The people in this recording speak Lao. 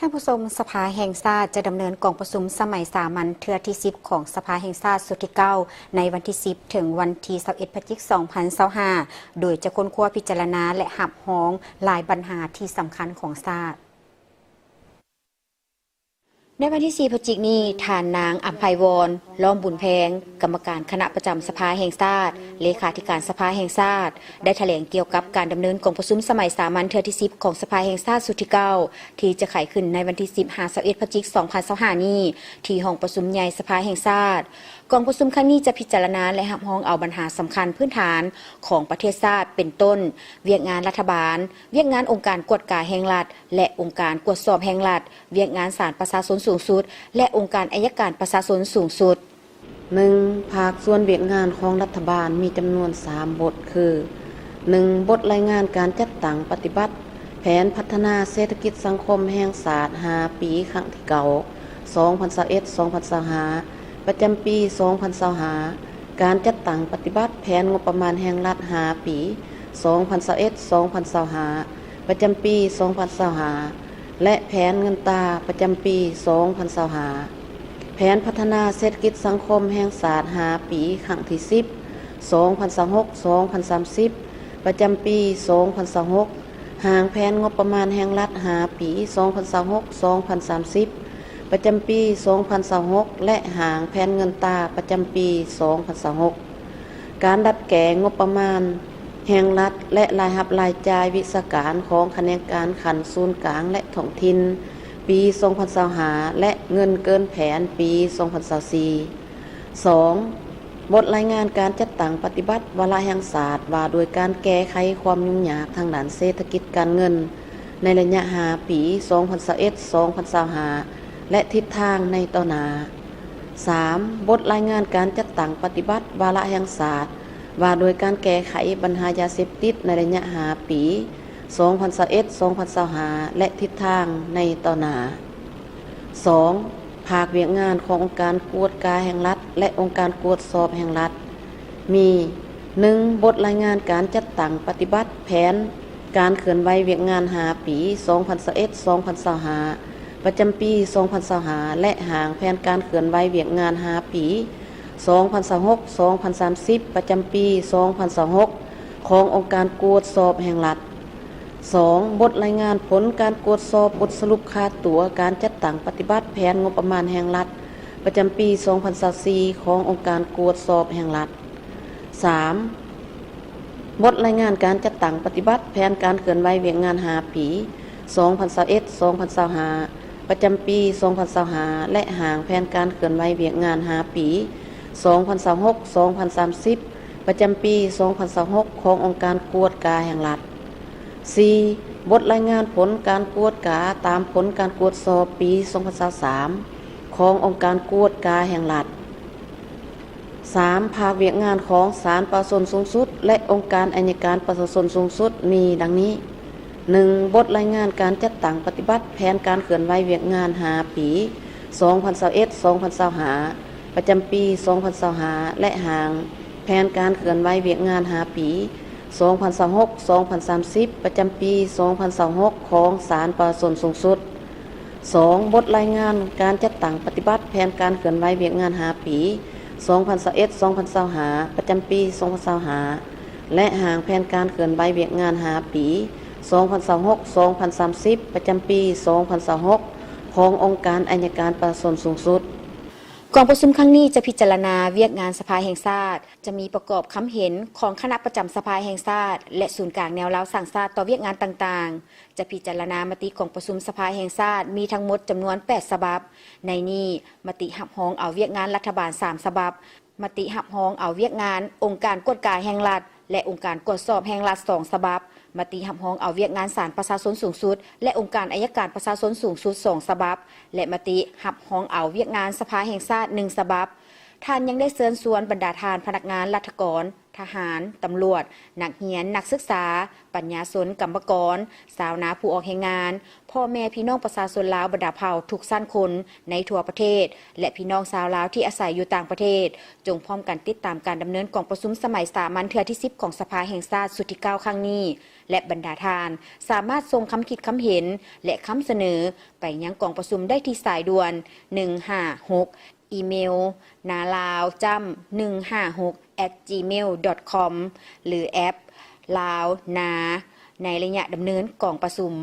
ທ່ານຜູ້ຊົມ, ສະພາແຫ່ງຊາດຈະດຳເນີນກອງປະຊຸມສະໄໝສາມັນເທື່ອທີສິບຂອງສະພາແຫ່ງຊາດຊຸດທີເກົ້າ ໃນວັນທີສິບ ເຖິງວັນທີຊາວເອັດ ພະຈິກ ສອງພັນຊາວຫ້າ ໂດຍຈະຄົ້ນຄວ້າ, ພິຈາລະນາ ແລະ ຮັບຮອງຫຼາຍບັນຫາທີ່ສຳຄັນຂອງຊາດ. ໃນວັນທີສີ່ ພະຈິກນີ້, ທ່ານນາງ ອຳໄພວອນ ລ້ອມບຸນແພງ ກຳມະການຄະນະປະຈຳສະພາແຫ່ງຊາດ, ເລຂາທິການສະພາແຫ່ງຊາດ ໄດ້ຖະແຫຼງກ່ຽວກັບການດຳເນີນກອງປະຊຸມສະໄໝສາມັນເທື່ອທີສິບຂອງສະພາແຫ່ງຊາດຊຸດທີເກົ້າ ທີ່ຈະໄຂຂຶ້ນໃນວັນທີສິບ ຫາ ຊາວເອັດ ພະຈິກ ສອງພັນຊາວຫ້ານີ້ ທີ່ຫ້ອງປະຊຸມໃຫຍ່ສະພາແຫ່ງຊາດ. ກອງປະຊຸມຄັ້ງນີ້ຈະພິຈາລະນາ ແລະ ຮັບຮອງເອົາບັນຫາສຳຄັນພື້ນຖານຂອງປະເທດຊາດ ເປັນຕົ້ນ ວຽກງານລັດຖະບານ, ວຽກງານອົງການກວດກາແຫ່ງລັດ ແລະ ອົງການກວດສອບແຫ່ງລັດ, ວຽກງານສານປະຊາຊົນສູງສຸດ ແລະ ອົງການໄອຍະການປະຊາຊົນສູງສຸດ. ໜຶ່ງ, ພາກສ່ວນວຽກງານຂອງລັດຖະບານມີຈຳນວນສາມບົດ ຄື ໜຶ່ງ, ບົດລາຍງານການຈັດຕັ້ງປະຕິບັດແຜນພັດທະນາເສດຖະກິດສັງຄົມແຫ່ງຊາດຫ້າປີ ຄັ້ງທີເກົ້າ ສອງພັນຊາວເອັດ ສອງພັນຊາວຫ້າ ປະຈຳປີ ສອງພັນຊາວຫ້າ, ການຈັດຕັ້ງປະຕິບັດແຜນງົບປະມານແຫ່ງລັດຫ້າປີ ສອງພັນຊາວເອັດ ສອງພັນຊາວຫ້າ ປະຈຳປີ ສອງພັນຊາວຫ້າ ແລະ ແຜນເງິນຕາປະຈຳປີ ສອງພັນຊາວຫ້າ, ແຜນພັດທະນາເສດຖະກິດສັງຄົມແຫ່ງຊາດຫ້າປີ ຄັ້ງທີສິບ ສອງພັນຊາວຫົກ ສອງພັນສາມສິບ ປະຈຳປີ ສອງພັນຊາວຫົກ, ຮ່າງແຜນງົບປະມານແຫ່ງລັດຫ້າປີ ສອງພັນຊາວຫົກ ສອງພັນສາມສິບ ປະຈຳປີ ສອງພັນຊາວຫົກ ແລະ ຮ່າງແຜນເງິນຕາປະຈຳປີ ສອງພັນຊາວຫົກ. ການດັດແກ້ງົບປະມານແຫ່ງລັດ ແລະ ລາຍຮັບລາຍຈ່າຍວິຊາການຂອງຂະແໜງການຂັ້ນສູນກາງ ແລະ ທ້ອງຖິ່ນ ປີສອງພັນຊາວຫ້າ ແລະ ເງິນເກີນແຜນປີສອງພັນຊາວສີ່. ສອງ, ບົດລາຍງານການຈັດຕັ້ງປະຕິບັດວາລະແຫ່ງຊາດວ່າດ້ວຍການແກ້ໄຂຄວາມຫຍຸ້ງຍາກທາງດ້ານເສດຖະກິດການເງິນ ໃນໄລຍະຫ້າປີ ສອງພັນຊາວເອັດ ສອງພັນຊາວຫ້າ ແລະ ທິດທາງໃນຕໍ່ໜ້າ. ສາມ, ບົດລາຍງານການຈັດຕັ້ງປະຕິບັດວາລະແຫ່ງຊາດ ວ່າດ້ວຍການແກ້ໄຂບັນຫາຢາເສບຕິດໃນໄລຍະຫ້າປີ ສອງພັນຊາວເອັດ ສອງພັນຊາວຫ້າ ແລະ ທິດທາງໃນຕໍ່ໜ້າ. ສອງ, ພາກວຽກງານຂອງອົງການກວດກາແຫ່ງລັດ ແລະ ອົງການກວດສອບແຫ່ງລັດ ມີ ໜຶ່ງ, ບົດລາຍງານການຈັດຕັ້ງປະຕິບັດແຜນການເຄື່ອນໄຫວວຽກງານຫ້າປີ ສອງພັນຊາວເອັດ ສອງພັນຊາວຫ້າ ປະຈຳປີ ສອງພັນຊາວຫ້າ ແລະ ຮ່າງແຜນການເຄື່ອນໄຫວວຽກງານຫ້າປີ ສອງພັນຊາວຫົກ ສອງພັນສາມສິບ ປະຈຳປີ ສອງພັນຊາວຫົກ ຂອງອົງການກວດສອບແຫ່ງລັດ. ສອງ, ບົດລາຍງານຜົນການກວດສອບບົດສະຫຼຸບຄ່າຕົວການຈັດຕັ້ງປະຕິບັດແຜນງົບປະມານແຫ່ງລັດ ປະຈຳປີ ສອງພັນຊາວສີ່ ຂອງອົງການກວດສອບແຫ່ງລັດ. ສາມ, ບົດລາຍງານການຈັດຕັ້ງປະຕິບັດແຜນການເຄື່ອນໄຫວວຽກງານຫ້າປີ ສອງພັນຊາວເອັດ ສອງພັນຊາວຫ້າ ປະຈຳປີ ສອງພັນຊາວຫ້າ ແລະ ຮ່າງແຜນການເຄື່ອນໄຫວວຽກງານຫ້າປີ ສອງພັນຊາວຫົກ ສອງພັນສາມສິບ ປະຈຳປີ ສອງພັນຊາວຫົກ ຂອງອົງການກວດກາແຫ່ງລັດ. ສີ່, ບົດລາຍງານຜົນການກວດກາຕາມຜົນການກວດສອບປີ ສອງພັນຊາວສາມ ຂອງອົງການກວດກາແຫ່ງລັດ. ສາມ, ພາກວຽກງານຂອງສານປະຊາຊົນສູງສຸດ ແລະ ອົງການໄອຍະການປະຊາຊົນສູງສຸດມີດັ່ງນີ້. ໜຶ່ງ, ບົດລາຍງານການຈັດຕັ້ງປະຕິບັດແຜນການເຄື່ອນໄຫວວຽກງານຫ້າປີ ສອງພັນຊາວເອັດ ສອງພັນຊາວຫ້າ ປະຈຳປີ ສອງພັນຊາວຫ້າ ແລະ ຮ່າງແຜນການເຄື່ອນໄຫວວຽກງານຫ້າປີ ສອງພັນຊາວຫົກ ສອງພັນສາມສິບ ປະຈຳປີ ສອງພັນຊາວຫົກ ຂອງສານປະຊາຊົນສູງສຸດ. ສອງ, ບົດລາຍງານການຈັດຕັ້ງປະຕິບັດແຜນການເຄື່ອນໄຫວວຽກງານຫ້າປີ ສອງພັນຊາວເອັດ ສອງພັນຊາວຫ້າ ປະຈຳປີ ສອງພັນຊາວຫ້າ ແລະ ຮ່າງແຜນການເຄື່ອນໄຫວວຽກງານຫ້າປີ ສອງພັນຊາວຫົກ ສອງພັນສາມສິບ ປະຈຳປີ ສອງພັນຊາວຫົກ ຂອງອົງການໄອຍະການປະຊາຊົນສູງສຸດ. ກອງປະຊຸມຄັ້ງນີ້ຈະພິຈາລະນາວຽກງານສະພາແຫ່ງຊາດ, ຈະມີປະກອບຄຳເຫັນຂອງຄະນະປະຈຳສະພາແຫ່ງຊາດ ແລະ ສູນກາງແນວລາວສ້າງຊາດຕໍ່ວຽກງານຕ່າງໆ. ຈະພິຈາລະນາມະຕິກອງປະຊຸມສະພາແຫ່ງຊາດມີທັງໝົດຈຳນວນແປດສະບັບ. ໃນນີ້, ມະຕິຮັບຮອງເອົາວຽກງານລັດຖະບານສາມສະບັບ, ມະຕິຮັບຮອງເອົາວຽກງານອົງການກວດກາແຫ່ງລັດ ແລະ ອົງການກວດສອບແຫ່ງລັດສອງສະບັບ, ມະຕິຮັບຮອງເອົາວຽກງານສານປະຊາຊົນສູງສຸດ ແລະ ອົງການໄອຍະການປະຊາຊົນສູງສຸດສອງສະບັບ ແລະ ມະຕິຮັບຮອງເອົາວຽກງານສະພາແຫ່ງຊາດໜຶ່ງສະບັບ. ທ່ານຍັງໄດ້ເຊີນຊວນບັນດາທ່ານພະນັກງານລັດຖະກອນ, ທະຫານ, ຕຳຫຼວດ, ນັກຮຽນ, ນັກສຶກສາ, ປັນຍາຊົນ, ກຳມະກອນ, ຊາວນາຜູ້ອອກແຮງງານ, ພໍ່ແມ່ພີ່ນ້ອງປະຊາຊົນລາວບັນດາເຜົ່າທຸກຊັ້ນຄົນໃນທົ່ວປະເທດ ແລະ ພີ່ນ້ອງຊາວລາວທີ່ອາໄສຢູ່ຕ່າງປະເທດ, ຈົ່ງພ້ອມກັນຕິດຕາມການດຳເນີນກອງປະຊຸມສະໄໝສາມັນເທື່ອທີສິບຂອງສະພາແຫ່ງຊາດຊຸດທີເກົ້າຄັ້ງນີ້ ແລະ ບັນດາທ່ານສາມາດສົ່ງຄຳຄິດຄຳເຫັນ ແລະ ຄຳສະເໜີໄປຍັງກອງປະຊຸມໄດ້ທີ່ສາຍດ່ວນ ໜຶ່ງຫ້າຫົກ ອີເມວ ນາລາວຈ້ຳ ໜຶ່ງຫ້າຫົກ ແອັດຈີເມວ ດອດຄອມ ຫຼື ແອັບ ລາວນາ ໃນໄລຍະດຳເນີນກອງປະຊຸມ.